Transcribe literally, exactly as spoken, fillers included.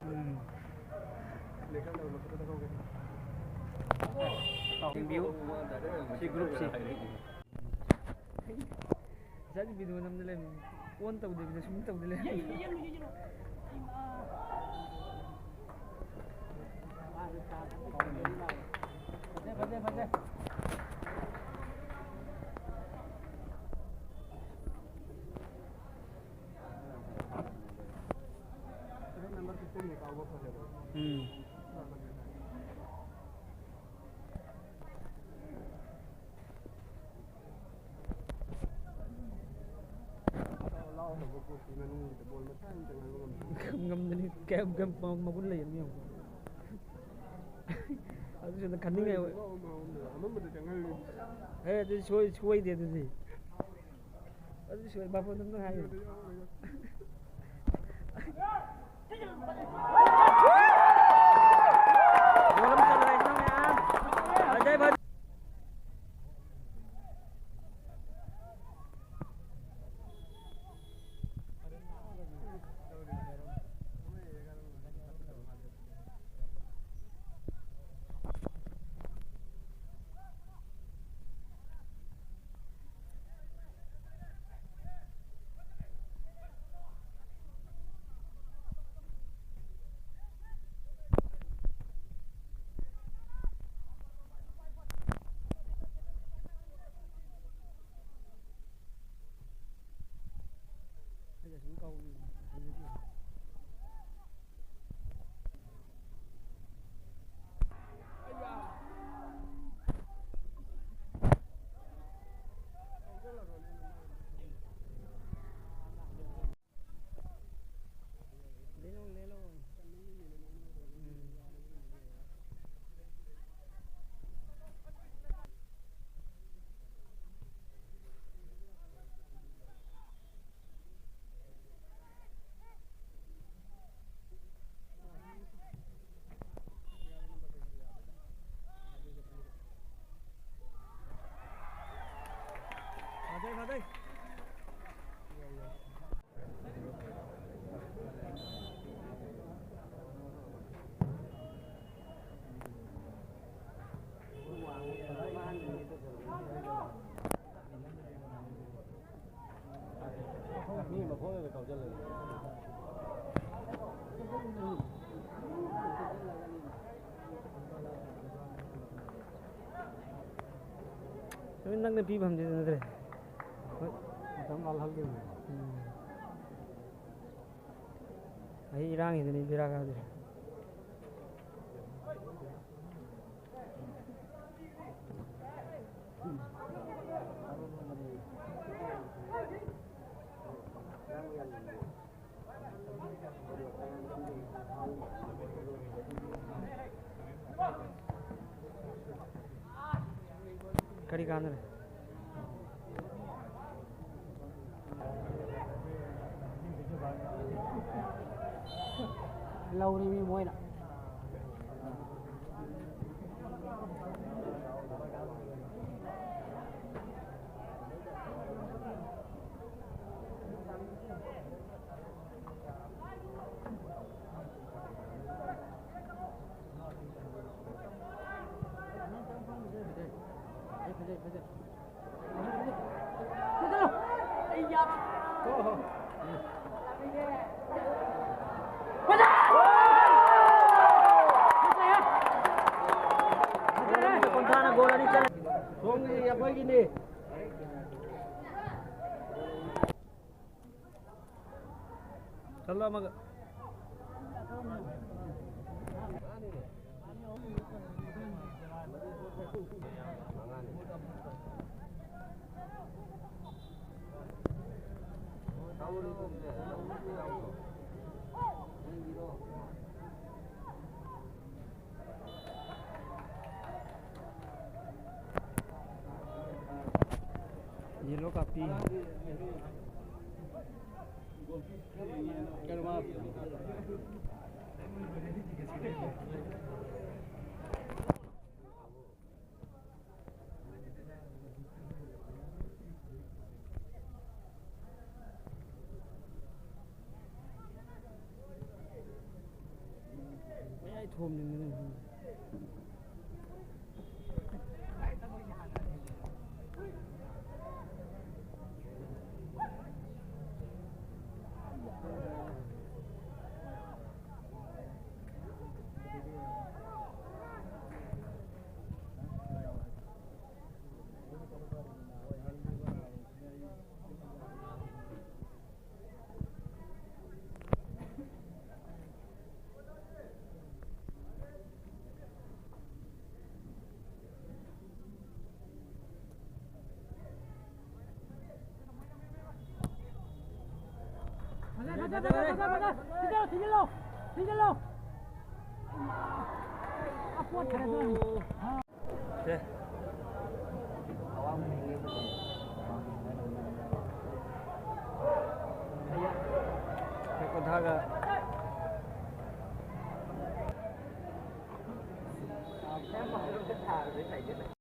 ꯎꯝ꯫ ꯌꯦꯡꯕꯤꯌꯨ꯫ ꯁꯤ group ꯁꯤ꯫ ꯉꯁꯥꯏꯗꯤ video ꯅꯝꯗ ꯂꯩꯔꯝꯃꯤ꯫ On ꯇꯧꯗꯕꯤꯗ ꯁꯨꯝ ꯇꯧꯗ ꯂꯩꯔꯝꯃꯤ꯫ ꯐꯖꯩ, ꯐꯖꯩ, ꯐꯖꯩ꯫ ꯎꯝ꯫ ꯉꯝꯗꯅꯤ꯫ ꯀꯌꯥꯝ, ꯀꯌꯥꯝ ꯃꯒꯨꯟ ꯂꯩꯔꯝꯅꯤ ꯌꯦꯡꯉꯨ꯫ ꯑꯗꯨꯁꯨ ꯈꯟꯅꯤꯡꯉꯥꯏ ꯑꯣꯏ꯫ ꯑꯦ, ꯑꯗꯨꯗꯤ ꯁꯣꯏ-, ꯁꯣꯏꯗꯦ ꯑꯗꯨꯗꯤ꯫ ꯑꯗꯨꯗꯤ ꯁꯣꯏ-, ꯕꯥꯕꯣꯟ ꯑꯗꯨꯝ ꯍꯥꯏꯌꯨ꯫ ꯒꯣꯜ ꯑꯃ ꯆꯜꯂꯦ ꯏꯆꯤꯟ ꯏꯅꯥꯎ ꯃꯌꯥꯝ꯫ ꯐꯖꯩ, ꯐꯖꯩ꯫ ꯃꯤ ꯃꯈꯣꯡꯗ ꯀꯥꯎꯁꯜꯂꯒ꯫ ꯅꯪꯅ ꯄꯤꯕ ꯍꯟꯖꯤꯟꯅꯗ꯭ꯔꯦ꯫ ꯍꯣꯏ꯫ ꯃꯇꯝ ꯂꯥꯜꯍꯜꯂꯦ꯫ ꯎꯝ꯫ ꯑꯩ ꯏꯔꯥꯡꯁꯤꯗꯅꯤ ꯕꯦꯔꯥ ꯀꯥꯗꯣꯏꯁꯦ꯫ ꯀꯔꯤ ꯀꯥꯟꯗꯅꯣ? ꯂꯧꯔꯤꯃꯤ ꯃꯣꯏꯅ꯫ ꯁꯣꯝꯒꯤ ꯑꯩꯈꯣꯏꯒꯤꯅꯤ꯫ ꯆꯠꯂꯣ ꯑꯃꯒ꯫ Yellow card ꯄꯤ꯫ ꯃꯌꯥꯏ ꯊꯣꯝꯖꯤꯟꯒꯗꯕꯅꯤ꯫ ꯐꯖꯔꯦ, ꯐꯖꯔꯦ, ꯐꯖꯔꯦ꯫ ꯊꯤꯟꯖꯤꯜꯂꯣ, ꯊꯤꯟꯖꯤꯜꯂꯣ, ꯊꯤꯟꯖꯤꯜꯂꯣ꯫ ꯑꯄꯣꯠ ꯈꯔꯗꯣ꯫ ꯁꯦ꯫ ꯁꯦ, ꯀꯨꯟꯊ꯭ꯔꯥꯒ꯫